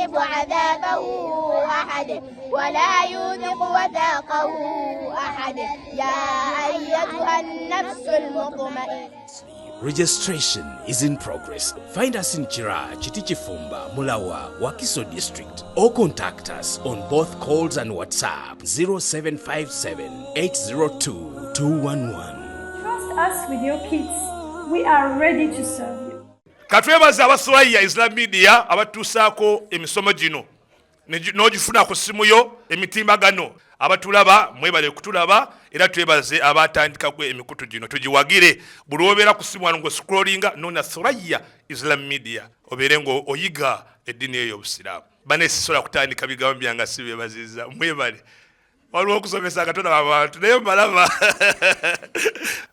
يكشف عذابه أحد ولا يوثق وثاقه أحد يا أيتها النفس المطمئنة. Registration is in progress. Find us in Chira, Chitichifumba, Mulawa, Wakiso District, or contact us on both calls and WhatsApp 0757 802 211. Trust us with your kids. We are ready to serve you. Katwebaza abasuraiya Islam Media abatuusaako emisomo gino n'ogifuna ku ssimu yo emitimbagano. Abatulaba mwebale kutulaba, era twebaze abatandikako emikutu gino, tugiwagire. Buli obeera ku ssimu wano ng'oscrollinga, noona Suraiya Islam Media, obeere ng'oyiga eddiini eyo y'obusiraamu. Bane, sisobola kutandika bigambo byange si bebaziza. Mwebale. Waliwo okusomesa katonda abantu, naye mbalaba.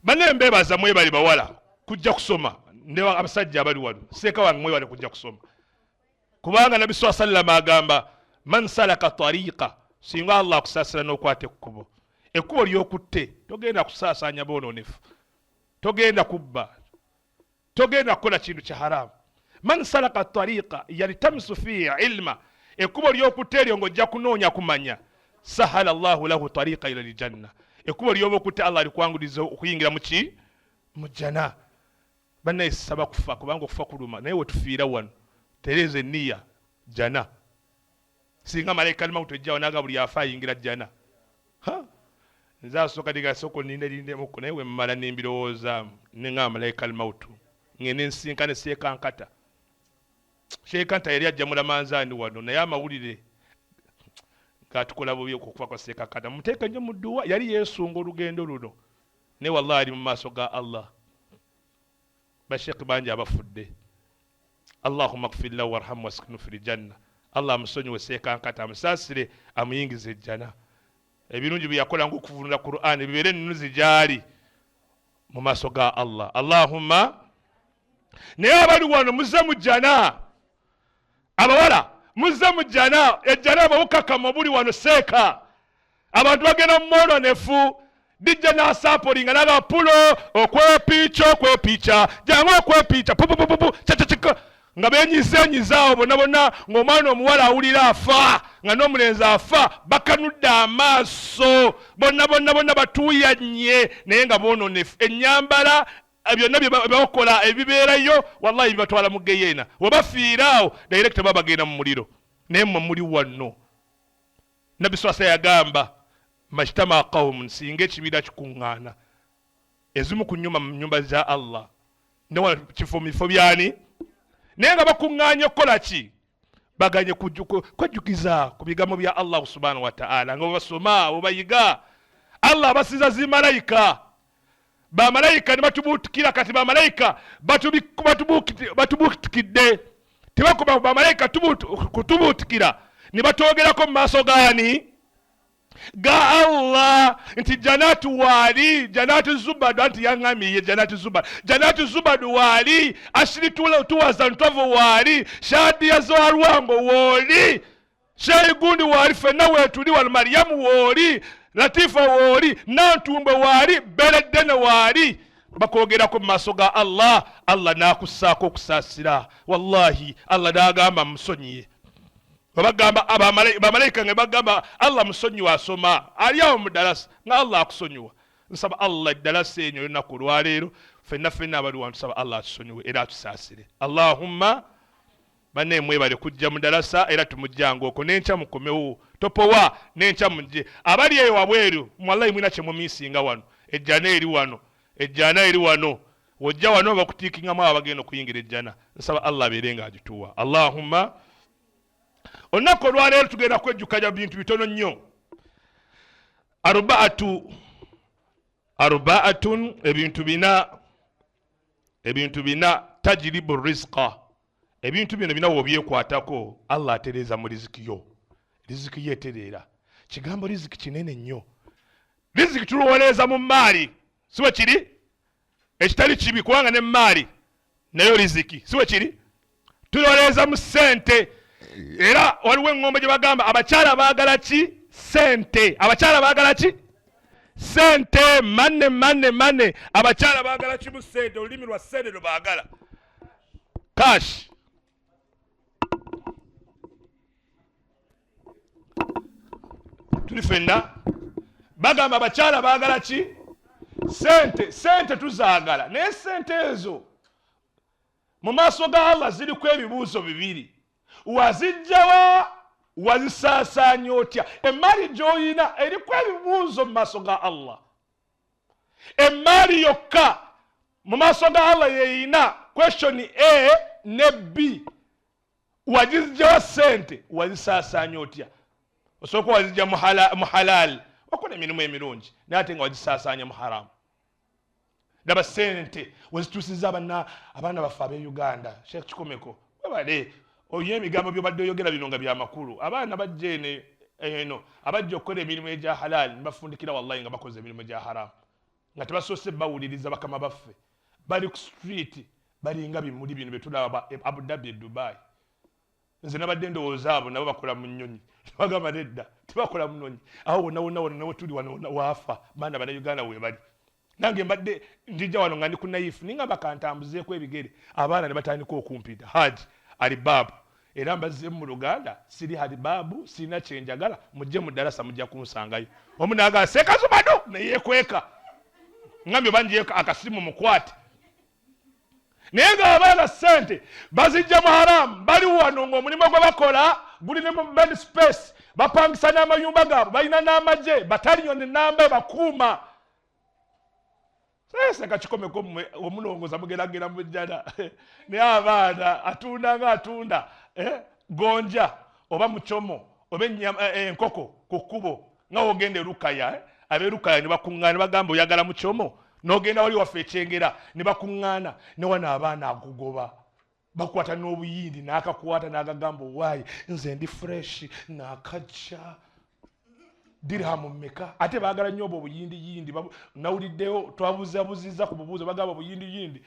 Bane, mbebaza, mwebale bawala kujja kusoma, ne abasajja abali wano. Seeka wange, mwebale kujja kusoma, kubanga Nabbi saa sallama agamba, man salaka tariqa, singa Allah akusaasira n'okwata ekkubo, ekkubo lyokutte, togenda kusaasaanya boononefu, togenda kubba, togenda kukola kintu kya haramu. Man salaka tariqa yaltamisu fihi ilma, ekkubo lyokutte eryo ng'ojja kunoonya kumanya, sahala llahu lahu tariqa ila ljanna, ekkubo lyoba okutte Allah alikwanguliza okuyingira muki? Mu jjana. Bannaye, sisaba kufa, kubanga okufa kuluma, naye wetufiira wano, tereeza eniya, jjana. Singa malayika limautu ejjawo naga buli afa ayingira jjana, nze asooka digasooka oninderindemukko, naye wemmala nembirowoozaamu, neŋŋamba malayika limautu ngende nsinkane seekankata. Seekankata yali ajja mulamanzaani wano, naye amawulire gatukola bubi okufa kwa seekankata. Muteeke nnyo mu dduwa, yali yeesunga olugendo luno, naye wallahi ali mu maaso ga Allah. Basheekh bangi abafudde. Allahumma gfir lahu warhamu waskinu fi ljanna. Allah amusonyiwe seekankata, amusaasire, amuyingize ejjana. Ebirungi bye yakola ngaokuvunula Qur'an bibeere ennunuzi gyali mu maaso ga Allah. Allahumma. Naye abali wano, muzze mu jjana. Abawala, muzze mu jjana. Ejjana abawukakama obuli wano. Seeka, abantu bagenda mu mwononefu, dijja n'asapolinga naga pulo okwepiica, okwepiica, jangu okwepiica, pupupupupu cacacika, nga benyizenyiza awo bonna bonna, ng'omwana omuwala awulira afa, nga n'omulenzi afa, bakanudde amaaso bonna bonna bonna, batuuyanye, naye nga boononefu. Ennyambala, byonna bye bakola ebibeerayo, wallahi bibatwala mu geyeena. Webafiira awo direct baba bagenda mu muliro. Naye mmwe muli wano, Nabbi swasa yagamba, majtama qaumun, singa ekibiina kikuŋŋaana ezimu ku nyumba mu nyumba za Allah, newa kifo mu bifo byani, naye nga bakuŋŋaanye okukola ki? Baganye kwejjukiza ku bigambo bya Allah subhanahu wa taala, nga bwebasoma, bwebayiga, Allah abasiza zimalayika, bamalayika ne batubuutikira. Kati bamalayika batubuutikidde, tebakuba bamalayika kutubuutikira ne batwogerako mu maaso gaani? Ga Allah, nti Janatu waali, Janatu Zubadu, anti yaŋŋamiye Janatu Zubadu, Janatu Zubadu waali, Ashiri Tuwaza Ntovu waali, Shadiya Zoalwango wooli, Sheigundi waali, ffenna weetuli wano, Mariyamu wooli, Latifa wooli, Nantumbwe waali, Bereddene waali, bakwogerako mu maaso ga Allah. Allah n'akussaako okusaasira. Wallahi Allah n'agamba, musonyiye. Babagamba bamalayika nga bagamba Allah musonyiwa, asoma ali awo mu ddalasa, nga Allah akusonyiwa. Nsaba Allah eddalasa enyo olunaku olwaleero, ffenna ffenna abali wano, tusaba Allah atusonyiwe era atusaasire. Allahumma. Bannaye, mwebale kujja mu ddalasa, era tumujjanga okwo n'enkya. Mukomewo, topowa, n'enkya mujje. Abali eyo wabweru, wallahi mwina kyemumiisinga wano. Ejjana eri wano, ejjana eri wano. Wojja wano bakutiikingamu abo abagenda okuyingira ejjana. Nsaba Allah abeere nga agituwa. Allahumma. Olunaku olwaleero tugenda kwejjukanya bintu bitono nnyo, arbaatu, arbaatun, ebintu bina, ebintu bina, tajribu rizqa. Ebintu bino bina wobyekwatako, Allah atereeza mu riziki yo, riziki yo etereera. Kigambo riziki kinene nnyo. Riziki tulowoleeza mu maali, si bwe kiri? Ekitali kibi, kubanga ne maali nayo riziki, si bwe kiri? Tulowoleeza mu ssente, era waliwo eŋŋombe gye bagamba, abakyala baagala ki? Ssente. Abakyala baagala ki? Ssente. Money, money, money. Abakyala baagala kimu, ssente. Olulimi lwa ssente lwe baagala, cash. Tuli fenna bagamba abakyala baagala ki? Sente. Sente tuzaagala, naye sente ezo mu maaso ga Allah ziriko ebibuuzo bibiri: wazijjawa, wazisaasaanya otya? Emaali gy'olina eriko ebibuuzo mu maaso ga Allah. Emaali yokka mu maaso ga Allah yeyina question A ne B. Wagizijjawa sente, wazisaasaanya otya? Osooka wazijja mu halal, wakola emirimu emirungi, naye ate nga wagisaasaanya mu haramu. Laba sente wezituusiza abaana baffe ab'e Uganda. Sheikh Kikomeko, webale oyo ebigambo byobadde oyogera bino nga byamakulu. Abaana bajja eno abajja okukola emirimu egya halal nibafundikira wallahi nga bakoze emirimu egya haramu, nga tebasoose bawuliriza bakama baffe. Bali ku street balinga bimuli bino byetulaba Abu Dhabi e Dubai. Nze nabadde ndowooza abo nabo bakola mu nnyonyi, bagamba nedda tebakola mu nnyonyi. Awo wonna wonna wonna wetuli wano waafa baana bannayuganda webali. Nange mbadde njija wano nga ndi ku naifu, ninga bakantambuzeeko ebigere, abaana ne batandika okumpita Haji Alibaabu. Era mbazzeemu mu Luganda, siri Alibaabu, sirina kyenjagala, mujje mu ddalasa mujja kunsangayo. Omu n'agamba Ssekazubado neyeekweka, ngambye oba njeeko akasimu mukwate. Naye ng'abaana ssente bazijja mu haramu, bali wano ng'omulimu gwe bakola guli ne mu bed space, bapangisa n'amayumba gaabwe, balina n'amagye, bataliyoni namba ebakuuma. Seka kikomeko mmwe omulongoza mugeragera mu jjana. Naye abaana atunda nga atunda gonja oba muchomo oba enkoko ku kkubo, nga wogenda e Lukaya, ab'e Lukaya ne bakuŋŋaana ne bagamba oyagala muchomo, n'ogenda wali waffe ekyengera ne bakuŋŋaana, ne wano abaana akugoba bakwata n'obuyindi n'akakwata n'akagamba owaayi nze ndi fresh n'akajja dirhamu mmeka. Ate baagala nnyo obwo obuyindiyindi. Nawuliddeyo twabuzabuziza ku bubuuzo, bagamba obuyindiyindi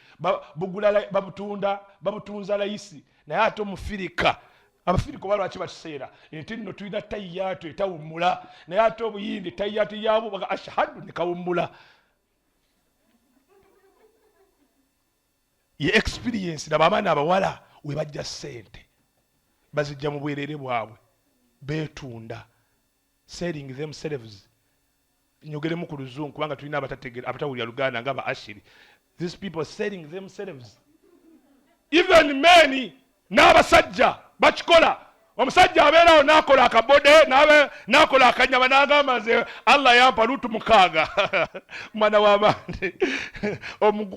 babutunda, babutunza layisi. Naye ate omufirika, abafirika oba lwaki bakiseera nti nno tulina tayiyaatu etawummula, naye ate obuyindi tayiyaatu yaabwo baga ashhadu ne kawummula. Ye experience. Laba abaana abawala we bajja ssente bazijja mu bwerere bwabwe, beetunda, selling themselves. Nyogeremu ku luzungu kubanga tulina abatawulira Luganda nga ba ashiri. These people selling themselves, even men, n'abasajja bakikola. Omusajja abeerawo n'akola akabode, n'akola akanyama, n'agamba nze Allah yampa lutu mukaaga. Mwana w'abandi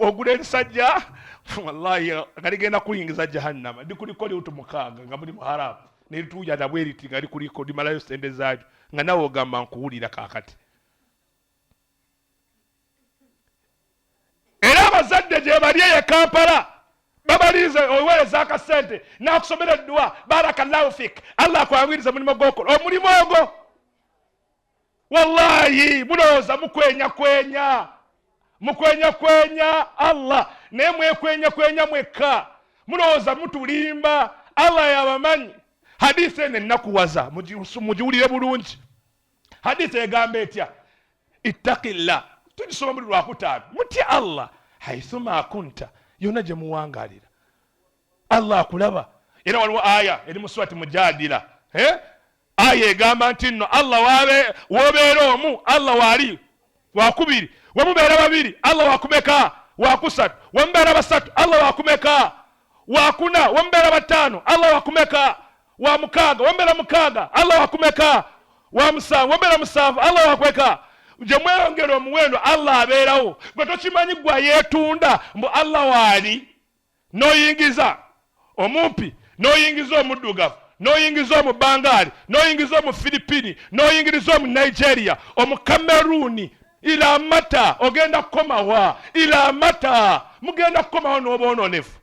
ogula erisajja, wallahi nga ligenda kuyingiza jahannama. Likuliko lutu mukaaga nga muli muharamu, nerituuya nabwe riti nga likuliko limalayo sente zaakyo, nga nawe ogamba nkuwulira kaakati. Era abazadde gye bali eyo Kampala babalinze oweereza akasente n'akusomera edduwa, barakallahu fik, Allah akwanguyiriza mulimu gwokola omulimu ogwo. Wallahi mulowooza mukwenyakwenya, mukwenyakwenya Allah, naye mwekwenyakwenya mwekka. Mulowooza mutulimba, Allah yabamanyi. Hadisi eno ennakuwaza, mugiwulire bulungi. Hadisi egamba etya? Ittaqillah, tugisoma buli lwakutaano. Mutye Allah haithuma kunta, yonna gye muwangalira Allah akulaba. Era waliwo aya eri mu surati Mujadila, aya egamba nti nno Allah wobeera omu Allah waali wakubiri, wemubeera babiri Allah wakumeka wakusatu, wemubeera basatu Allah wakumeka wakuna, wemubeera bataano Allah wakumeka wa mukaaga, wemubeera mukaaga Allah wakumeka wa musanvu, wemubeera musanvu Allah wakweka. Gye mweyongera omuwendo Allah abeerawo. Gwe tokimanyi, gwe yeetunda mbu Allah waali, n'oyingiza omumpi, n'oyingiza omuddugavu, n'oyingiza omubangaali, n'oyingiza omufilipini, n'oyingiriza omunigeria, omukameruuni. Ila mata ogenda kukomawa? Ila mata mugenda kukomawo n'obwononefu?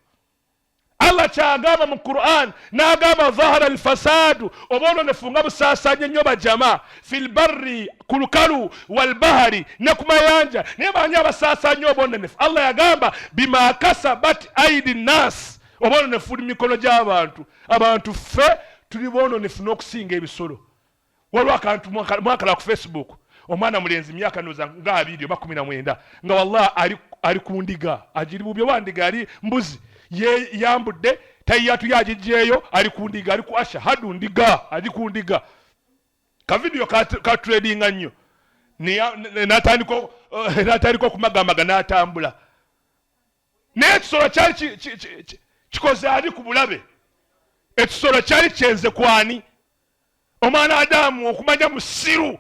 Allah kyagamba mu Quran, n'agamba dhahara alfasadu, obwononefu nga busaasanye nnyo bajama, fil barri, ku lukalu, walbahari, ne ku mayanja. Naye baani abasaasanye obwononefu? Allah yagamba bima kasabat aidi nnas, obwononefu buli mikono gy'abantu. Abantu ffe tuli bwononefu n'okusinga ebisolo. Waliwo akantu mwakala ku Facebook, omwana mulenzi myaka noza nga 20 oba 19, nga wallahi ali ku ndiga, agiri bubi oba ndiga ali mbuzi, ye yambudde tayiyatu yagijjeeyo, ali ku ndiga, ali ku ashahadu ndiga, ali ku ndiga. Kavidiyo katradinga nnyo, n'atandika okumagamaga n'atambula. Naye ekisolo kyali kikoze ani ku bulabe? Ekisolo kyali kyenze kwani? Omwana Adamu okumanya musiru,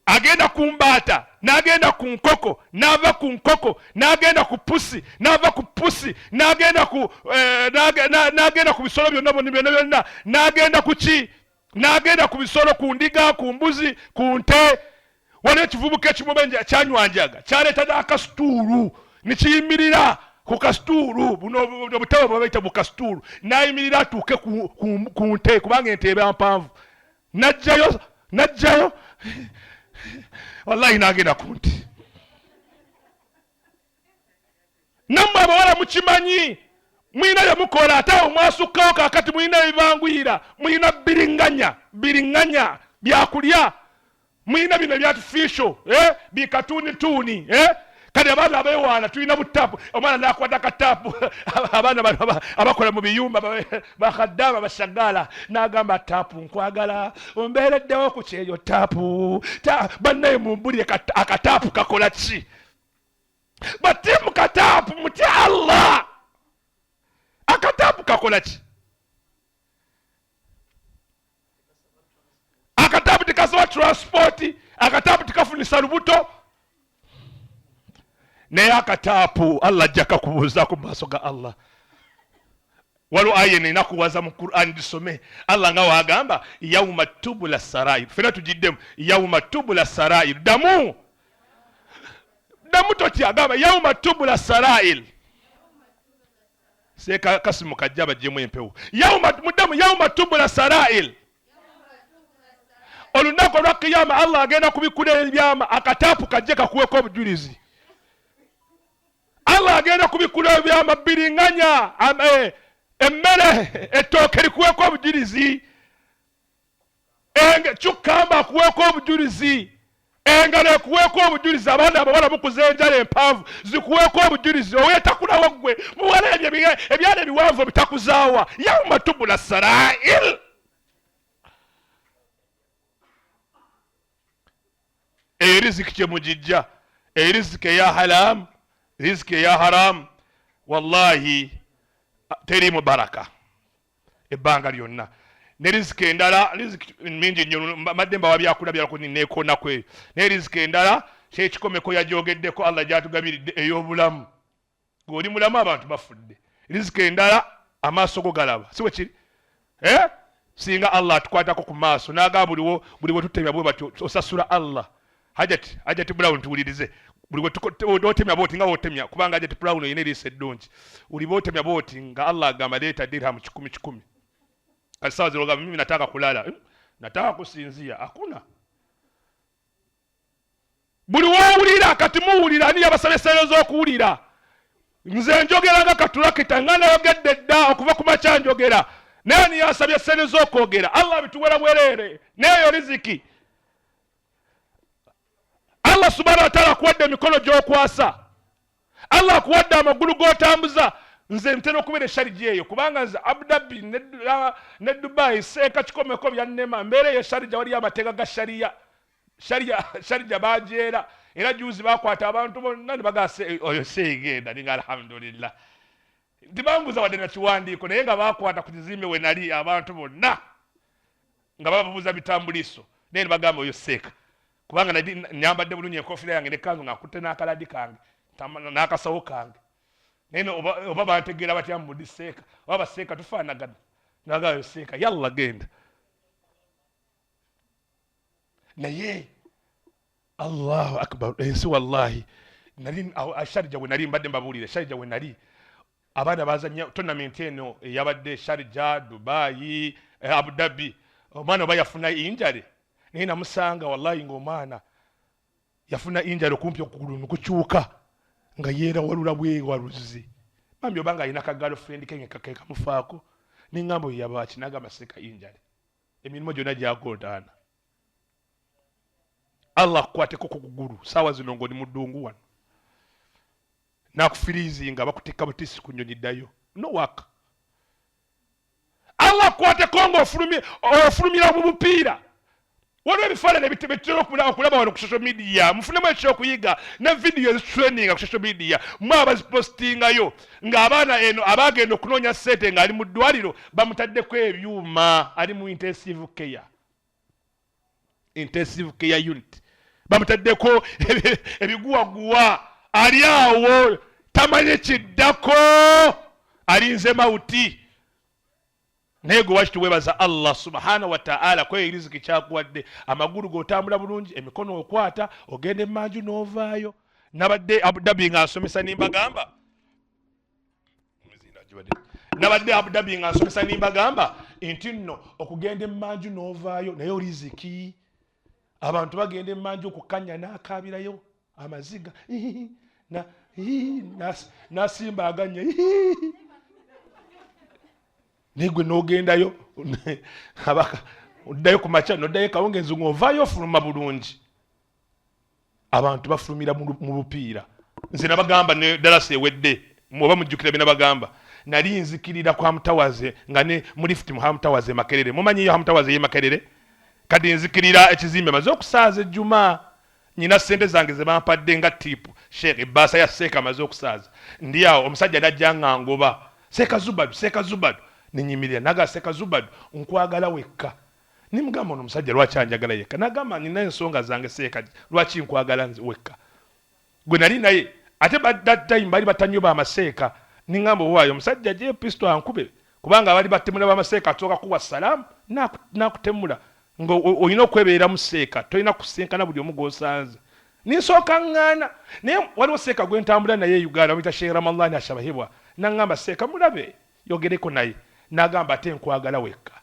agenda ku mbaata, n'agenda ku nkoko, n'ava ku nkoko n'agenda ku pusi, n'ava ku pusi n'agenda ku eh, n'agenda ku bisolo byonna byonna byonna, n'agenda ku ki, n'agenda ku bisolo, ku ndiga, ku mbuzi, ku nte. Waliwo ekivubuka ekimu kyanywanjaga, kyaleeta n'akasituulu ne kiyimirira ku kasituulu, buno obutabo bwebayita bu kasituulu, n'ayimirira atuuke ku nte, kubanga ente eba mpanvu. Najjayo, najjayo, wallahi n'agenda ku nte. Nammwe abawala mukimanyi, mulina bye mukola, ate awo mwasukkawo. Kaakati mulina ebibanguyira, mulina biringanya, biringanya byakulya, mulina bino ebya artificial, bikatuunituuni, Kati abaana abewaana tulina butapu, omwana nakwata akatapu. Abaana bano abakola mu biyumba bakaddaama bashagala, n'agamba tapu nkwagala ombeereddewo ku kyeyo tapu. Bannaye mumbulire, akatapu kakola ki? Batimu kataapu, mutya Allah. Akataapu kakola ki? Akataapu tekasobola transport, akataapu tekafunisa lubuto, naye akataapu Allah ajja kakubuuzaako mu maaso ga Allah. Waliwo aya eno enakuwaza mu Quran, gisome. Allah nga wagamba yauma tubula sarair, fena tugiddemu yauma tubula sarair. Ddamu, ddamu, totya. Gamba yauma tubula sarair. Seeka Kasimu kajja bajjemu empewo. Yauma, muddamu yauma tubula sarair. Olunaku olwa kiyama Allah agenda kubikkula ebyama, akataapu kajje kakuweko obujulizi. Allah agenda kubikkula ebyama, biringanya, emmere, ettooke likuweko obujulizi, kyukamba akuweko obujulizi, engalo ekuweeko obujulizi. Abaana abawala mukuza enjala empanvu zikuweeko obujulizi. Owetakulawo ggwe muwala, ebyo ebyala ebiwanvu bitakuzaawa. Yauma tubula sarair. Eyo riziki kyemugijja, eriziki eya halamu, riziki eya haramu, wallahi teriimu baraka ebbanga lyonna. Ne riziki endala, riziki mingi nnyo, mbadde mbawa byakulabirako neekoonako eyo. Naye riziki endala kyekikomeko yagyogeddeko, Allah gyatugabiridde ey'obulamu. Ng'oli mulamu, abantu bafudde. Riziki endala, amaaso go galaba, si bwe kiri? Eh? Singa Allah atukwatako ku maaso n'agamba buliwo buli bwe tutemya bwe batyo osasula Allah. Hajati, Hajati Brown, tuwulirize. Buli bwe otemya bwoti nga wotemya, kubanga Hajati Brown olina eriiso eddungi, buli bwotemya bwoti nga Allah agamba leeta dirham 100 100. Kati sawa zino ogamba mimi nataka kulala, nataka kusinzia, hakuna. Buli wowulira kati muwulira, ani yabasabye sente z'okuwulira? Nze njogera nga katulakita, nga nayogedde dda okuva ku makya njogera, naye ani yasabye sente z'okwogera? Allah bituwera bwereere. Naye riziki Allah subhanahu wa ta'ala akuwadde emikono gy'okwasa, Allah akuwadde amagulu g'otambuza. Nze ntera okubeera eshariji eyo, kubanga nze Abu Dhabi ne Dubai seeka kikomeko byannema. Mbeera eyo Sharija, waliyo amateeka ga sharia. Sharija bajeera, era juzi bakwata abantu bonna ne bagaa oyo seegenda ninga. Alhamdulillah, tibambuuza wadde na kiwandiiko, naye nga bakwata ku kizimbe we nali abantu bonna nga bababuuza bitambuliso, naye ne bagamba oyo seeka, kubanga nali nyambadde bulungi enkofiira yange nekanzu, nga nkutte n'akaladi kange n'akasawo kange. Naye oba bantegeera batya mbu ndi seeka, oba baseeka tufaanagana, nagayo seeka, yalla genda. Naye Allahu akbar, ensi wallahi. Nali Sharija we nali mbadde mbabuulire, Sharija we nali abaana bazanya tournament eno eyabadde Sharija, Dubai, Abu Dhabi. Omwana oba yafuna injury, naye namusanga wallahi ng'omwana yafuna injury okumpi okugulu nikukyuka nga yeera walula bwewaluzi. Bambi obanga alina ka girlfriend ke nga kamufaako, nengamba oyo yabaaki? Nagamba seeka injury, emirimu gyonna gyagontaana. Allah akukwateko ku kugulu saawa zino ng'oli mu ddungu wano, nakufiriizinga, bakutikka butisi ku nnyonyi ddayo, no work. Allah akukwateko nga ofulumira mu bupiira. Waliwo ebifaananyi ebitera okulaba wano ku social media, mufunemu ekyokuyiga ne vidiyo ezitraininga ku social media, mwe abazipostingayo ng'abaana eno abagenda okunoonya ssente ng'ali mu ddwaliro bamutaddeko ebyuma, ali mu intensive care, intensive care unit, bamutaddeko ebiguwaguwa, ali awo tamanyi kiddako, alinze mawuti. Naye gwe waki tuwebaza Allah subhanahu wa ta'ala kweyo riziki kyakuwadde, amagulu gotambula bulungi, emikono okwata, ogenda emanju n'ovaayo. Nabadde Abu Dhabi nga nsomesa nimbagamba, nabadde Abu Dhabi nga nsomesa nimbagamba nti nno okugenda emanju n'ovaayo naye riziki. Abantu bagenda emanju okukanya n'akaabirayo amaziga, nasimba aganya, naye gwe n'ogendayo oddayo ku makya n'oddayo kawungeezi ng'ovaayo ofuluma bulungi. Abantu bafulumira mu bupiira. Nze nabagamba ne dalasa ewedde, oba mujjukira bye nabagamba, nali nzikirira ku Hamutawaze nga ne mu lift mu Hamutawaze Makerere. Mumanyiyo Hamutawaze ye Makerere? Kati nzikirira ekizimbe maze okusaaza ejjuma, nyina ssente zange ze bampadde nga tiipu, Sheikh ebbaasa ya Seeka maze okusaaza, ndi awo omusajja najja nga ngoba, Seeka Zubadu, Seeka Zubadu, nenyimirira naga Seeka Zubadu nkwagala wekka. Nimugamba ono omusajja lwaki anjagala yekka? Nagamba nina ensonga zange Seeka, lwaki nkwagala nze wekka? Gwe nali naye ate that time bali batanyo bamaseeka. Ningamba owaayo omusajja je pisto ankube, kubanga abali batemula bamaseeka atooka kuwa salaamu nakutemula nga olina okwebeeramu seeka, tolina kusinkana buli omu gw'osanze. Ninsooka ŋŋaana, naye waliwo seeka gwe ntambula naye e Uganda bamuyita Sheikh Ramadhani Ashabahibwa, naŋŋamba seeka mulabe yogereko naye, n'agamba ate nkwagala wekka.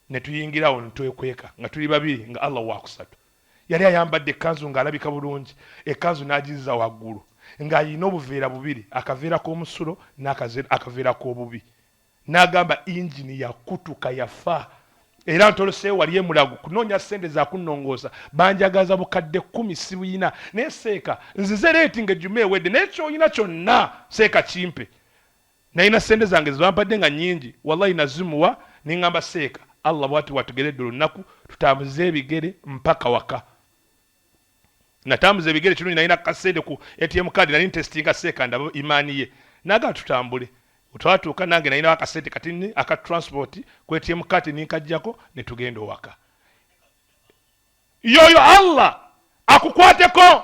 Ne tuyingirawo ne twekweka nga tuli babiri nga Allah wakusatu. Yali ayambadde ekkanzu ng'alabika bulungi, ekkanzu n'agizza waggulu ng'alina obuveera bubiri, akaveera k'omusulo n'akaveera k'obubi. N'agamba ingini yakutuka yafa, era ntoloseewo wali e Mulago kunoonya ssente za kunnongoosa, banjagaza bukadde 10 sibuyina, naye seeka nzize leeti ng'ejjuma ewedde, naye ky'olina kyonna seeka kimpe. Nalina ssente zange ze bampadde nga nnyingi, wallahi nazimuwa ne ŋŋamba seeka Allah bw'ati bw'atugeredde olunaku tutambuze ebigere mpaka waka. Natambuza ebigere kirungi, nalina kasente ku ATM card, nali ntestinga seeka ndaba imaani ye, n'agamba tutambule. Twatuuka nange nalinawo akasente katini aka transport ku ATM card ninkaggyako ne tugenda owaka. Yoyo Allah akukwateko.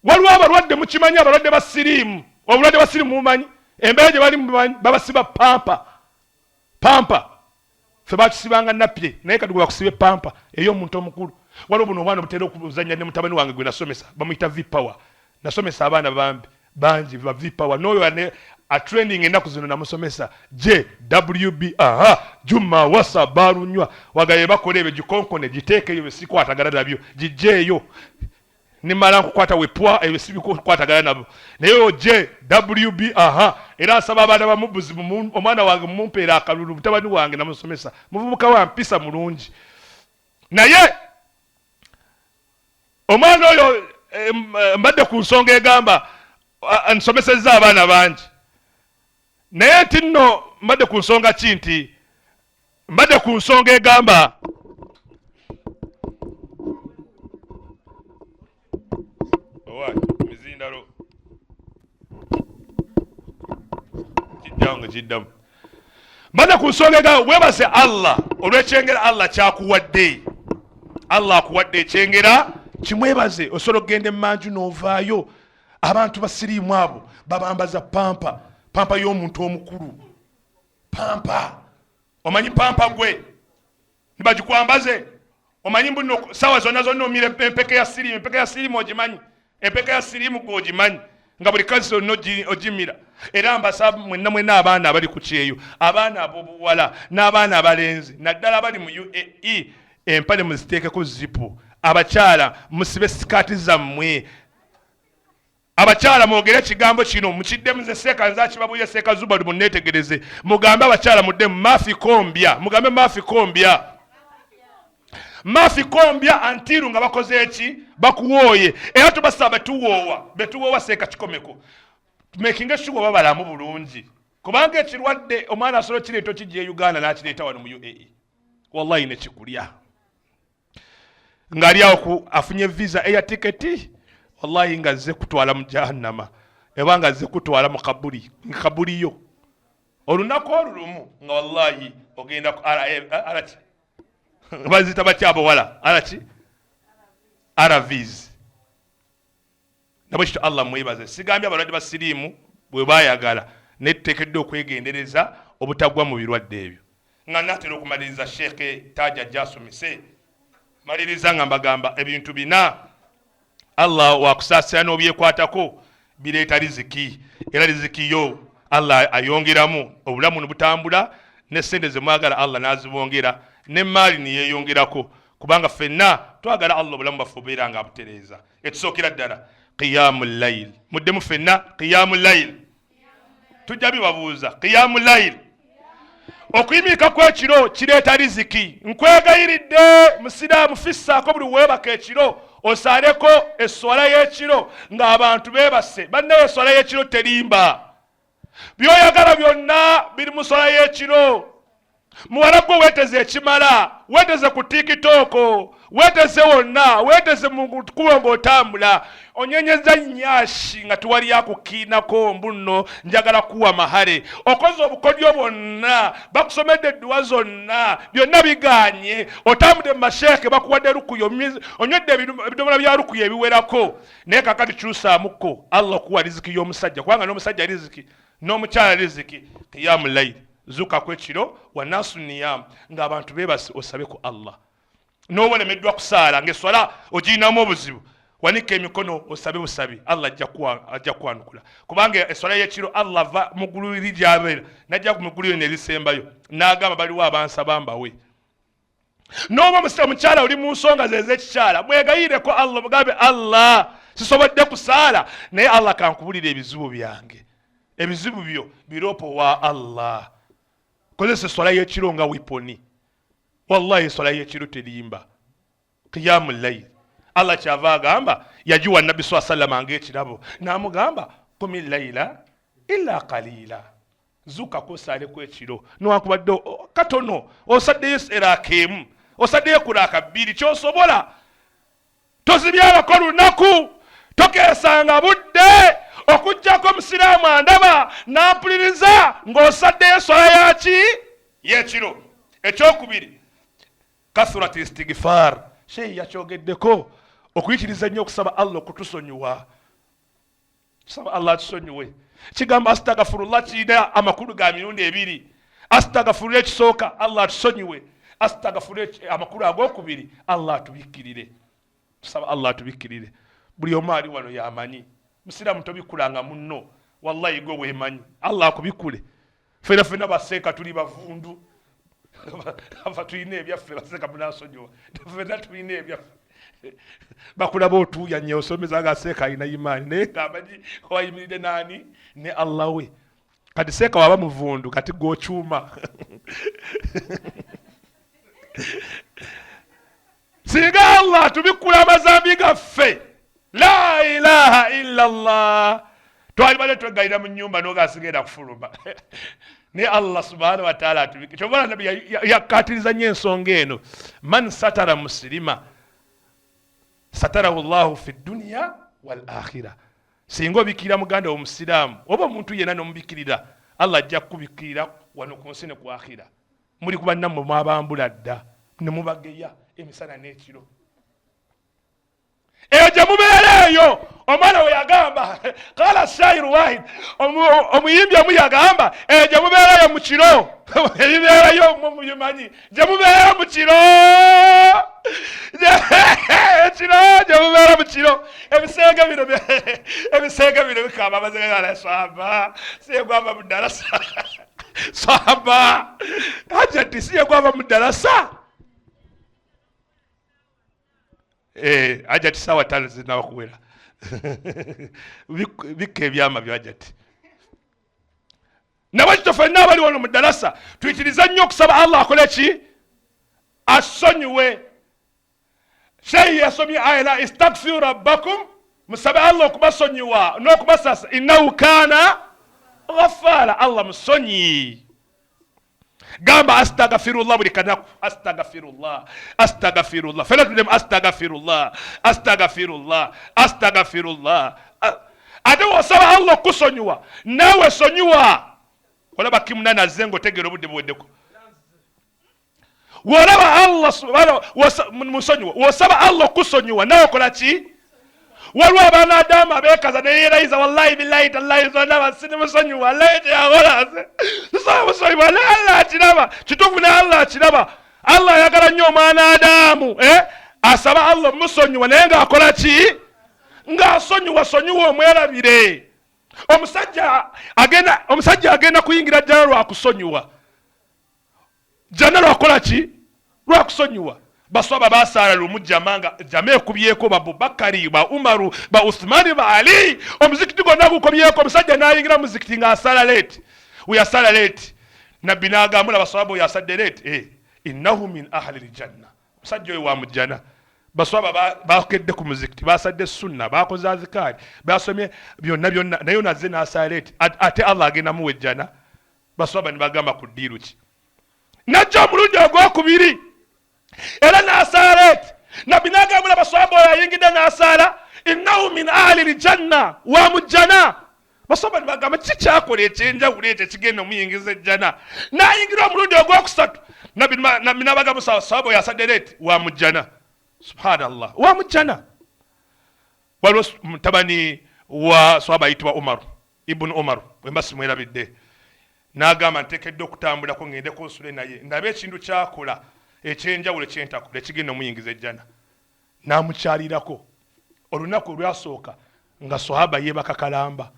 Waliwo abalwadde mukimanyi, abalwadde ba siriimu, obulwadde bwa siriimu mubumanyi, embeera gye bali mubumanyi, babasiba pampa pampa. Ffe batusibanga napye, naye kati gwe bakusiba epampa ey'omuntu omukulu. Waliwo buno obwana obutera okuzannya ne mutabani wange gwe nasomesa, bamuyita V Power. Nasomesa abaana bambi bangi ba V Power, n'oyo atrending ennaku zino namusomesa JWB. Aha, Juma wasa balunywa wagaye bakola ebyo, gikonkone giteekeyo, besikwatagana nabyo gijjeeyo, nimala nkukwata wepwa ebyo sibikukwatagana nabo, naye oyo JWB. Aha, era nsaba abaana ba mubuzi, omwana wange mumumpeera akalulu, mutabani wange namusomesa, muvubuka wa mpisa mulungi, naye omwana oyo mbadde ku nsonga egamba nsomesezza abaana bangi, naye nti nno mbadde ku nsonga ki nti mbadde ku nsonga egamba mizindalo kijjawo nga kiddamu. Mbadde ku nsonga egamba weebase Allah olw'ekyengera Allah kyakuwadde. Allah akuwadde ekyengera kimwebaze, osobola okugenda emanju n'ovaayo. Abantu basiriimu abo babambaza pampa, pampa y'omuntu omukulu, pampa. Omanyi pampa gwe nibagikwambaze, omanyi mbu sawa zonna zonna omira empeke ya siriimu. Empeke ya siriimu ogimanyi? Empeke ya siriimu gwe ogimanyi nga buli kazi zonna ogimira. Era mbasaba mwenna mwenna abaana abali ku kyeyo, abaana ab'obuwala n'abaana abalenzi, naddala abali mu UAE, empale muziteekeko zipu, abakyala musibe sikaati zammwe, abakyala mwogere ekigambo kino mukiddemu. Nze seeka nze akibabuulira, Seeka Zubadu, munneetegereze, mugambe abakyala muddemu mafi kombya, mugambe mafi kombya, mafi kombya antiru nga bakoze eki bakuwooye. Era tubasaba betuwoowa, betuwoowa seeka kikomeko, making sure babalamu bulungi, kubanga ekirwadde omwana asobola kireeta okijja e Uganda n'akireeta wano mu UAE, wallahi nekikulya. Ng'ali awo ku afunye visa eya tiketi, wallahi nga azze kutwala mu jahannama, eba nga azze kutwala mu kabuli, kabuli yo olunaku olulumu nga wallahi ogenda ku araki bazita batya abawala araki rvs. Nabwe kityo Allah mwebaze. Sigambye abalwadde ba siriimu bwe bayagala, naye tuteekeddwa okwegendereza obutagwa mu birwadde ebyo. Nga natera okumaliriza, Sheekh Taja ajja asomese, maliriza nga mbagamba ebintu bina Allah wakusaasira n'obyekwatako bireeta riziki, era riziki yo Allah ayongeramu, obulamu ne butambula, ne sente ze mwagala Allah n'azibongera, n'emmaali neyeyongerako, kubanga ffenna twagala Allah obulamu bwaffe obeera nga abutereeza. Ekisookera ddala, qiyamu layil. Muddemu ffenna, qiyamu layil. Tujja bibabuuza. Qiyamu layil, okuyimirika kw'ekiro kireeta riziki. Nkwegayiridde musiraamu, fissaako buli weebaka ekiro osaaleko esswala y'ekiro ng'abantu beebase. Bannaye, esswala y'ekiro terimba. By'oyagala byonna biri mu swala y'ekiro. Muwala gwe, weeteze ekimala, weeteze ku TikTok, weeteze wonna, weeteze mu kkubo ng'otambula, onyenyeza nyashi nga tewali akukiinako mbu nno njagala kuwa mahale. Okoze obukodyo bwonna, bakusomedde edduwa zonna, byonna biganye. Otambudde mu masheeke, bakuwadde rukuya, onywedde ebidomola bya rukuya ebiwerako, naye kakati kyusaamuko Allah okuwa riziki y'omusajja, kubanga n'omusajja riziki, n'omukyala riziki. Qiyamu layili, zuukako ekiro, wanasu niyamu, ng'abantu beebase, osabe ku Allah. N'oba olemeddwa kusaala ng'esswala ogirinamu obuzibu, wanika emikono osabe busabi, Allah ajja kwanukula, kubanga esswala y'ekiro Allah ava mu ggulu eri gy'abeera najja ku muggulu yonna erisembayo n'agamba, "Baliwo abansaba mbawe?" N'oba omukyala oli mu nsonga ze ez'ekikyala, mwegayireko Allah, mugambe, "Allah, sisobodde kusaala, naye Allah kankubulira ebizibu byange." Ebizibu byo biroopo wa Allah. Kozesa esswala y'ekiro nga weapon. Wallahi, esswala y'ekiro terimba. Qiyamu layil, Allah kyava agamba, yagiwa Nabbi saa sallama ngaekirabo, n'amugamba, "Qumi layila illa qalila." Zuukako osaaleko ekiro newankubadde katono, osaddeyo eraaka emu, osaddeyo kulaaka bbiri, kyosobola. Tozibyalako lunaku, tokeesanga budde okugjako omusiraamu andaba nampuliriza ng'osaddeyo eswala yaki y'ekiro. Ekyokubiri, kathurat istigfar. Sheyi yakyogeddeko, okuyitiriza ennyo okusaba Allah okutusonyiwa. Tusaba Allah atusonyiwe. Kigambo astagfirullah kirina amakulu ga mirundi ebiri. Astagfirullah ekisooka, Allah atusonyiwe. Astagfirullah amakulu agokubiri, Allah atubikkirire. Tusaba Allah atubikkirire. Buli omu ali wano yamanyi musiraamu, tobikulanga munno. Wallahi, gwe wemanyi, Allah akubikule. Fena fena baseeka tuli bavundu, afa tulina ebyaffe. Baseeka munasonyiwa, fena tulina ebyaffe. Bakulaba otuuya nye osomeza nga seeka alina imaani, naye ngaamanyi wayimiridde naani ne Allah we. Kati seeka waba muvundu, kati gwokyuma. Singa Allah atubikkula amazambi gaffe, la ilaha illa llah, twalibadde tweggalira mu nyumba noga sigenda kufuluma. Naye Allah subhanahu wataala atubike. Kyobala Nabi yakkatiriza nnyo ensonga eno, man satara musilima satarahu llahu fi dduniya wal akhira. Singa obikirira muganda womusiraamu oba omuntu yenna nomubikirira, Allah ajja kukubikirira wano ku nsi ne ku akhira. Muli ku bannammwe mwabambula dda ne mubageya emisana n'ekiro eyo gye mubeera eyo. Omwana we yagamba, qala shairu wahid, omuyimbi omu yagamba, eyo gye mubeerayo mu kiro, ebibeerayo mubimanyi, gye mubeera mu kiro, ekiro gye mubeera mu kiro, ebisenge bino bikamba amazigala. Swaba siyegwava mu ddalasa, swaba hajati siyegwava mu ddalasa. Hajati saawa 5 zinawa kuwera. Bikka ebyama byo, hajati. Nabwe kityo ffenna abali wano mu ddalasa tuyitiriza nnyo okusaba Allah akole ki? Asonyiwe. Sheyi yasomye aya la istagfiru rabbakum, musabe Allah okubasonyiwa n'okubasasa, innahu kaana ghafaara, Allah musonyi. Gamba astagfirullah buli kanaku, astagfirullah, astagfirullah. Fena tudemu astagfirullah, astagfirullah, astagfirullah. Ate wosaba Allah okusonyiwa, naawe sonyiwa. Olaba kimunana azze ng'otegeera obudde buweddeko. Wolaba Allah subhanahu musonyiwa, wosaba Allah okusonyiwa, naawe okola ki? Waliwo abaana adamu abeekaza neyerayiza, wallahi billahi tallahi zonna basinimusonyiwa, wallahi teyakola sisobola musonyiwa, naye Allah akiraba. Kituufu, naye Allah akiraba. Allah ayagala nnyo omwana Adamu, eh? Asaba Allah omusonyiwa, naye ng'akola ki? Ng'asonyiwa. Sonyiwa omwerabire. Omusajja agenda kuyingira jjana lwakusonyiwa. Jjana lwakukola ki? Lwakusonyiwa. Baswaba basaala lumu jama, nga jama ekubyeko, ba Abubakari, ba Umaru, ba Uthmani, ba Ali, omuzikiti gwonna gukomyeko. Omusajja n'ayingira muzikiti ng'asaala late. Weyasala late, Nabbi n'agamba baswaba, oyo asadde late, eh, innahu min ahli ljanna, omusajja oyo wa mujjana. Baswaba bakedde ku muzikiti, basadde sunna, bakoze azikaari, basomye byonna byonna, naye ono azze n'asaala late, ate Allah agenda muwa ejjana. Baswaba ne bagamba, ku ddiiru ki? Najja omulundi ogwokubiri era n'asaala late. Nabbi n'agambula baswaba, oyo ayingidde n'asaala, innahu min ahli ljanna, wa mujjana. Baswaba ne bagamba, ki kyakola ekyenjawulo ekyo ekigenda omuyingiza ejjana? N'ayingira omulundi ogwokusatu, nabbi n'abagamba, sawaba oyo asadde late, wa mujjana. Subhanallah, wa mujjana. Waliwo mutabani wa swaba ayitibwa Umaru Ibunu Umaru, bwemba simwerabidde, n'agamba, nteekeddwa okutambulako ŋŋendeko nsule naye, ndabe ekintu kyakola ekyenjawulo kyentakola ekigenda omuyingiza ejjana. N'amukyalirako olunaku olwasooka, nga sahaba yeebaka kalamba,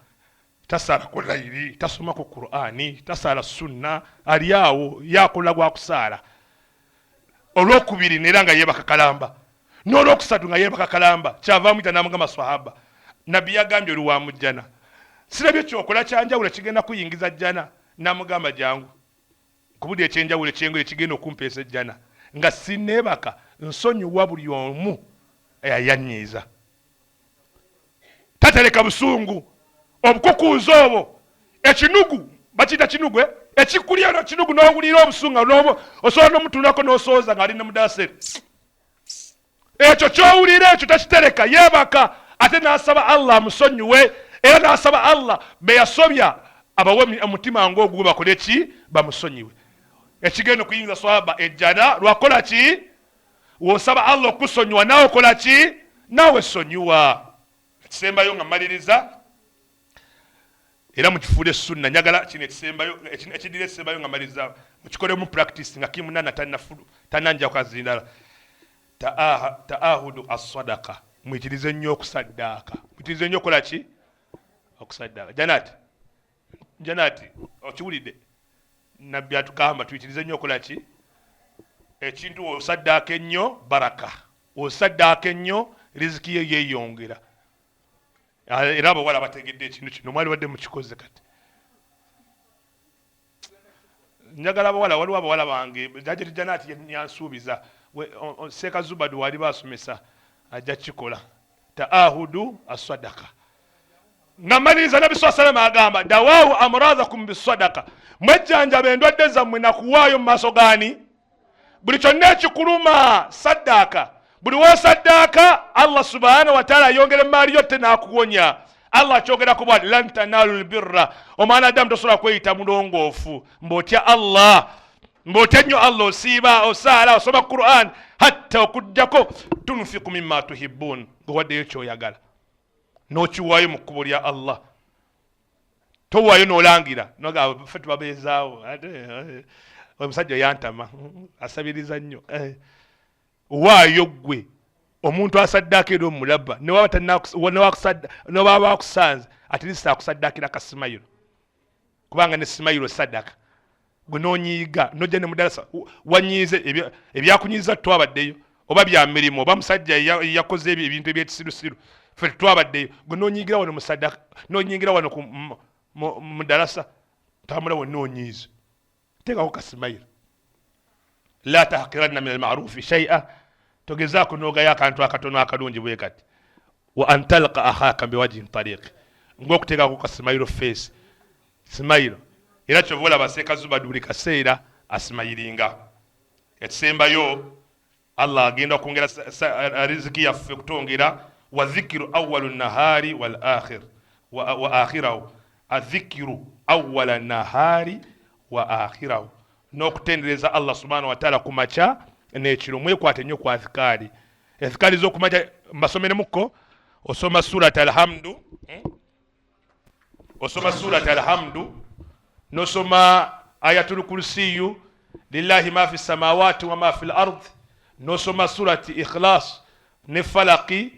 tasaala ku layiri, tasoma ku Qur'ani, tasaala sunna, ali awo yakola gwakusaala. Olwokubiri neera nga yeebaka kalamba, n'olwokusatu nga yeebaka kalamba. Kyava amuyita n'amugamba, sahaba, Nabbi yagambye oli wa mujjana, sirabye kyokola kyanjawulo kigenda kuyingiza jjana. N'amugamba, jangu kubuli ekyenjawulo ekyengoye ekigenda okumpeesa ejjana, nga sineebaka nsonyiwa buli omu ayanyiiza. Tatereka busungu, obukukuuza obwo, ekinugu, bakiyita kinugu, eh? Ekikulya kinugu, n'owulira obusungu, osobola n'omutunulako n'osooza ng'ali ne mudaseri. Ekyo kyowulira ekyo takitereka, yeebaka ate n'asaba Allah amusonyiwe, era n'asaba Allah be yasobya abawe omutima ng'ogwo bakole ki? Bamusonyiwe. Ekigenda okuyingiza swaba ejjana lwakola ki? Wosaba Allah okusonyiwa, naawe okola ki? Naawe sonyiwa. Ekisembayo nga mmaliriza, era mukifuule sunna, njagala kino ekisembayo, ekiddira ekisembayo nga mmaliriza, mukikolemu practice nga kimunana tananja kazindala. Taahudu assadaka, muyitirize nnyo okusaddaaka, muyitirize nnyo okukola ki? Okusaddaaka. Janati, Janati, okiwulidde? Nabbi atugamba tuyitirize nnyo okukola ki? Ekintu osaddaaka ennyo, baraka. Osaddaaka ennyo, riziki ye yeeyongera. Era abawala bategedde ekintu kino, mwali badde mukikoze. Kati njagala abawala, waliwo abawala bange, jajati Janati yansuubiza, Seeka Zubadu wali basomesa, ajja kikola. Taahudu assadaka. Nga maliriza, Nabi saa salama agamba, dawaawu amradakum bisadaka, mwejjanjaba endwadde zammwe nakuwaayo mu maaso gaani. Buli kyonna ekikuluma, saddaaka. Buli wosaddaaka, Allah subhanahu wataala ayongera emaali yo te n'akuwonya. Allah akyogeraku bwati, lan tanalu lbirra, omwana Adamu tosobola kweyita mulongoofu mbwotya Allah, mbwotya nnyo Allah, osiiba, osaala, osoma Quran, hatta okugjako tunfiku mimma tuhibbun, ngaowaddeyo kyoyagala n'okiwaayo mu kkubo lya Allah. Towaayo n'olangira ffe tubabeezaawo, omusajja yantama, asabiriza nnyo. Eh. Waayo ggwe omuntu asaddaako era omulaba, newaba akusanze, at least akusaddaakira kasimayiro, kubanga ne simayiro sadaka. Gwe nonyiiga nojja ne mudalasa wanyiize, ebyakunyiiza twabaddeyo, oba bya mirimu, oba musajja yakoze ebyo ebintu ebyekisirusiru, ffe tetwabaddeyo. Gwe nonyiigira wano musadaka, nonyiigira wano mudalasa, tambula wonna onyiize, teekako kasimayiro. La tahkiranna min almarufi shaia, togezaako nogayo akantu akatono akalungi bwe kati. Wa an talqa akhaka biwajhin tariqi, ngaokuteekako ka smile face, smile. Era kyova olaba Seeka Zubadu buli kaseera Asimayiringa. Ekisembayo, Allah agenda kwongera riziki yaffe kutwongera. Wa dhikiru awalu nahari wal akhir wa akhirahu, adhikiru awala nahari wa akhirahu, n'okutendereza Allah subhanahu wa ta'ala ku makya n'ekiro. Mwekwate nnyo ku azikaari, ezikaari z'okumakya mbasomeremukko. Osoma Surat Alhamdu, Osoma Surat Alhamdu, nosoma Ayatul Kursiyu, lillahi ma fi samawati wa ma fi l ard, nosoma Surati Ikhlas ne Falaki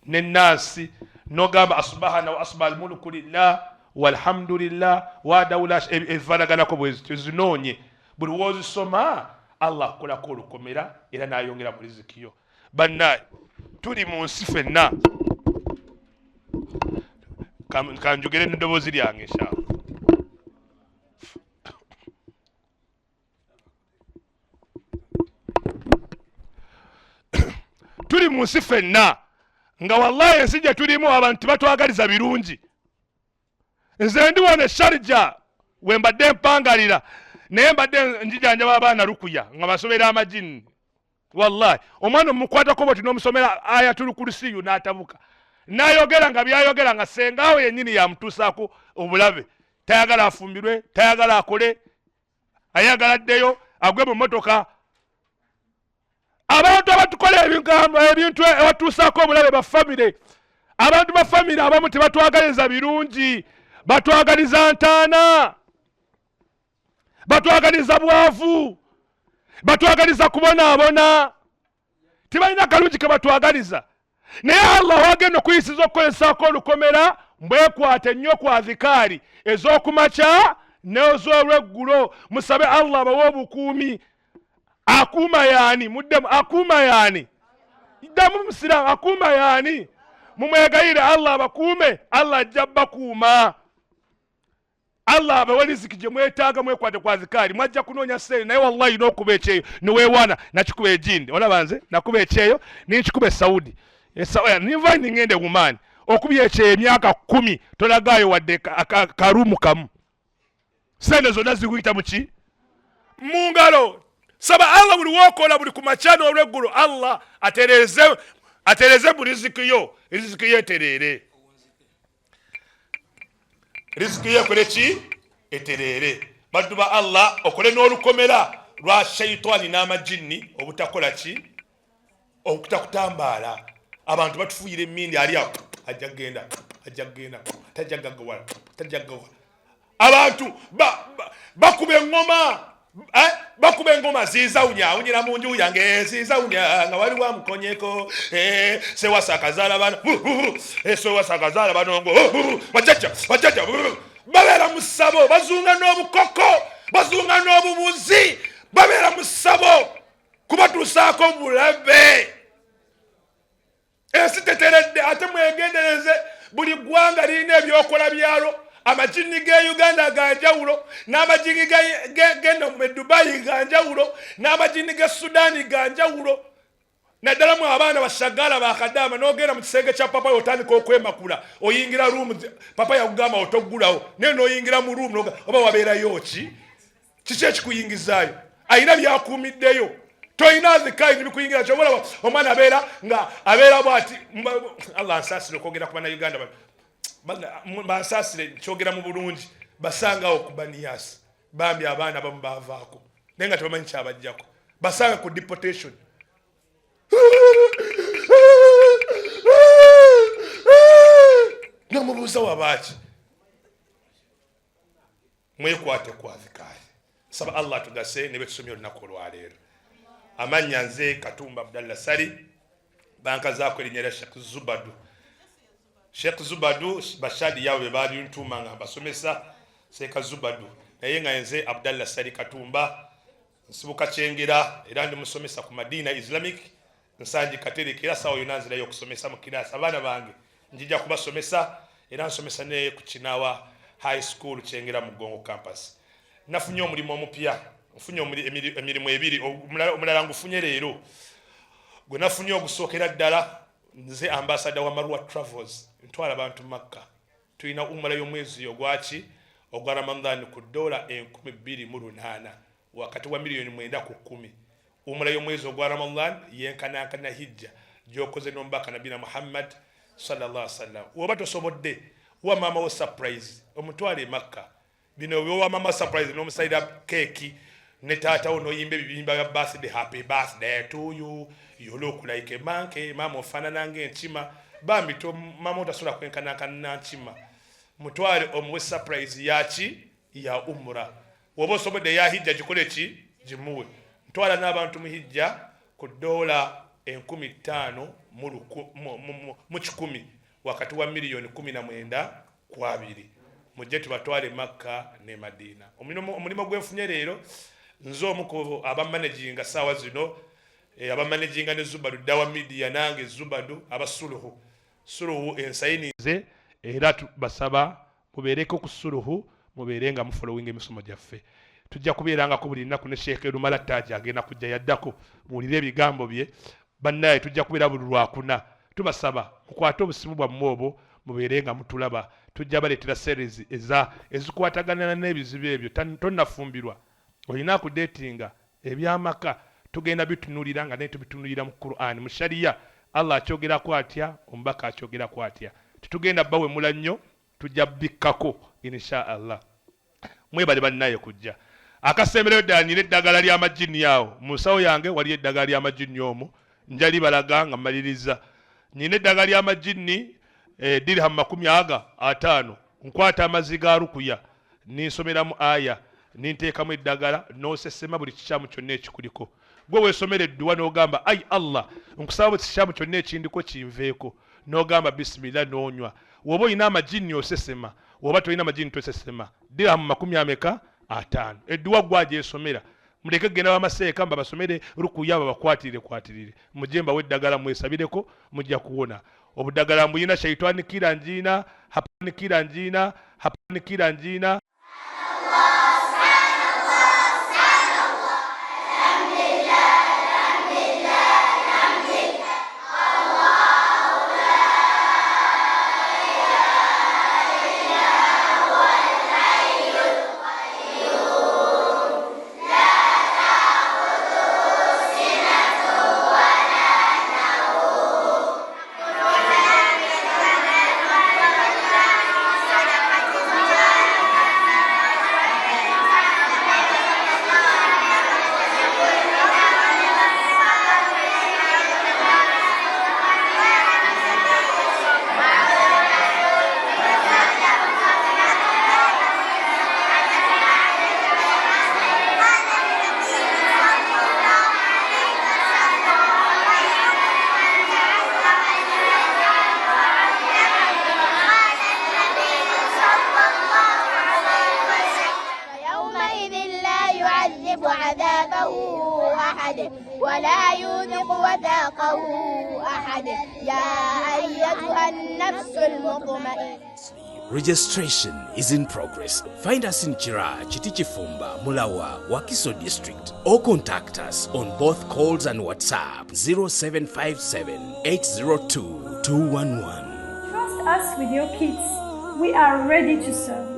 ne Nasi, nogamba asbahana wa asbaha almulku lillah walhamdulillah wadaula. Ezifaanaganako bwezityo zinoonye. Buli wozisoma Allah akolako olukomera era nayongera mu rizikiyo. Bannaye, tuli mu nsi ffenna. Kanjogere n'eddoboozi lyange inshallah. Tuli mu nsi ffenna nga wallahi ensi gye tulimu abantu tebatwagaliza birungi. Nze ndi wano Esharija we mbadde mpangalira, naye mbadde njijanjaba abaana rukuya nga basomera amajini. Wallahi omwana omukwatako bwoti n'omusomera Ayatul Kursiyu n'atabuka n'ayogera nga byayogera nga sengaawo yennyini yamutuusaako obulabe. Tayagala afumbirwe, tayagala akole, ayagala addeyo agwe mu mmotoka. Abantu abatukola ebigambo ebintu ebatuusaako obulabe ba famire. Abantu ba famire abamu tebatwagaliza birungi, batwagaliza ntaana, batwagaliza bwavu, batwagaliza kubonaabona, tebalina kalungi ke batwagaliza. Naye Allah wagenda okuyisiza okukozesaako olukomera, mbwekwate nnyo ku azikaari ez'okumakya n'ez'olweggulo. Musabe Allah abawe obukuumi. Akuuma yaani? Muddemu, akuuma yaani? Ddamu musiraamu, akuuma yaani? Mumwegayire Allah abakuume, Allah ajja bakuuma. Allah abawe riziki gye mwetaaga. Mwekwate kwa zikaari. Mwajja kunoonya sente, naye wallahi n'okuba ekyeyo niweewaana nakikuba egindi. Olaba nze nakuba ekyeyo ninkikuba e Saudi, ninva ningenda e Oman. Okubya ekyeyo emyaka 10 tolagaayo wadde karumu kamu, sente zonna zikuyita muki? Mu ngalo. Saba Allah buli wokola, buli ku makya n'olweggulo, Allah atereeze, atereeze mu riziki yo, riziki yo etereere, riziki yo ekole ki? Etereere. Baddu ba Allah, okole n'olukomera lwa shaitaani n'amajinni obutakola ki? Okutakutambaala. Abantu batufuuyira emindi, ali awo ajja kugenda, ajja kugenda, tajja gaggawala, tajja gaggawala. Abantu bakuba eŋŋoma, bakuba eŋŋoma zizawunya, awunyira mu nju yange zizawunya nga waliwo amukonyeko, sewasa akazaala bano, sewasa akazaala banongo, bajjajja, bajjajja babeera mu ssabo, bazunga n'obukoko, bazunga n'obubuzi, babeera mu ssabo kubatuusaako bulabe. Ensi teteredde, ate mwegendereze, buli ggwanga lirina ebyokola byalwo. Amajini ge Uganda ga njawulo n'amajini geno mu Dubayi ga njawulo n'amajini ge Sudaani ga njawulo. Naddala mu abaana bashagala bakadaama, n'ogenda mu kisenge kya papa, otandika okwemakula, oyingira room, papa yakugamba otoggulawo, naye n'oyingira mu room, oba wabeerayo ki? Kiki ekikuyingizaayo? Ayina byakuumiddeyo. Toyina azikayi nibikuyingira. Kyobalaba omwana abeera nga abeera bwati. Allah nsaasire okwogera ku Bannayuganda, bansaasire kyogera mu bulungi, basangawo ku baniyasi bambi abaana abamu bavaako naye nga tebamanyi kyabajjako, basanga ku deportation. Nomubuuza wabaaki? Mwekwate ku azikaari. Saba Allah atugase ne betusomye olunaku olwaleero. Amannya nze Katumba Abdallah Sali, bankazaako erinnya lya Sheikh Zubadu. Sheikh Zubadu bashadi yaabo be balintuuma nga mbasomesa Seeka Zubadu, naye nga nze Abdallah Sali Katumba, nsibuka Kyengera era ndi musomesa ku Madina Islamic Nsangi Katereke, era saawa yonna nzirayo okusomesa mu kiraasi. Abaana bange njija kubasomesa, era nsomesa ne ku Kinawa High School Kyengera mu Gongo Campus. Nafunye omulimu omupya, nfunye emirimu ebiri, omulala ngufunye leero. Gwe nafunye ogusookera ddala, nze ambasada wa Marwa Travels, ntwala abantu Makka. Tulina umala y'omwezi ogwaki? Ogwa Ramadhan ku $2800. wakati wa miliyoni 9 ku 10. Umura y'omwezi ogwa Ramadan yenkanankana hijja gy'okoze n'omubaka Nabina Muhammad sallallahu alaihi wasallam. Woba tosobodde, wa maama wo surprise, omutwale e Makka. Bino byowa maama surprise n'omusayira keeki ne taata wo n'oyimba ebibimba bya birthday, happy birthday to you, you look like a monkey, maama ofaanana ng'enkima. Bambi maama otasobola kwenkanankana na nkima. Mutwale omuwe surprise yaki ya umura. Woba osobodde ya hijja gikole ki gimuwe. Ntwala n'abantu mu hijja ku dola 5,000 mu 100 wakati wa miliyoni 19 ku 2. Mujje tubatwale Makka ne Madina. Omulimu gwenfunye leero nze omu ku abamanaginga saawa zino, abamanaginga ne Zubadu Dawa Media, nange Zubadu abasuluhu suluhu ensayinize, era tubasaba mubeereko ku suluhu, mubeere nga mufollowinga emisomo gyaffe. Tujja kubeerangako buli lunaku ne Sheikh Lumala Taji agenda kujja yaddako, muwulire ebigambo bye. Bannaye tujja kubeera buli lwakuna. Tubasaba mukwate obusimu bwammwe obwo mubeere nga mutulaba. Tujja baleetera series ezikwatagana n'ebizibu ebyo. Tonnafumbirwa, olina kudeetinga ebyamaka, tugenda bitunuulira nga naye tubitunuulira mu Qur'an, mu Sharia. Allah akyogerako atya, omubaka akyogerako atya. Tetugenda bawemula nnyo, tujja bikkako insha Allah. Mwebale bannaye kujja. Akasembereyo ddala nina eddagala ly'amajjini awo mu nsawo yange, waliyo eddagala ly'amajjini omwo, nja libalaga nga mmaliriza. Nina eddagala ly'amajjini, dirham 50, nkwata amazzi ga rukuya ninsomeramu aya, ninteekamu eddagala, n'osesema buli kikyamu kyonna ekikuliko. Gwe weesomera edduwa n'ogamba ai Allah, nkusaba buli kikyamu kyonna ekindiko kinveeko, n'ogamba bisimillah n'onywa. Woba olina amajjini osesema, woba tolina amajjini tosesema. Dirham 50. Edduwa gwe agyesomera. Muleke genda bamaseeka mbabasomere rukuya babakwatirire kwatirire. Mujje mbawe eddagala mwesabireko, mujja kuwona. Obuddagala mbuyina shaitani kira njiina, hapani kira njiina, hapani kira njiina. ولا يوثق وثاقه أحد. يا أيتها النفس المطمئنة. Registration is in progress. Find us in Chira, Chitichifumba, Mulawa, Wakiso District, or contact us on both calls and WhatsApp 0757 802 211. Trust us with your kids. We are ready to serve.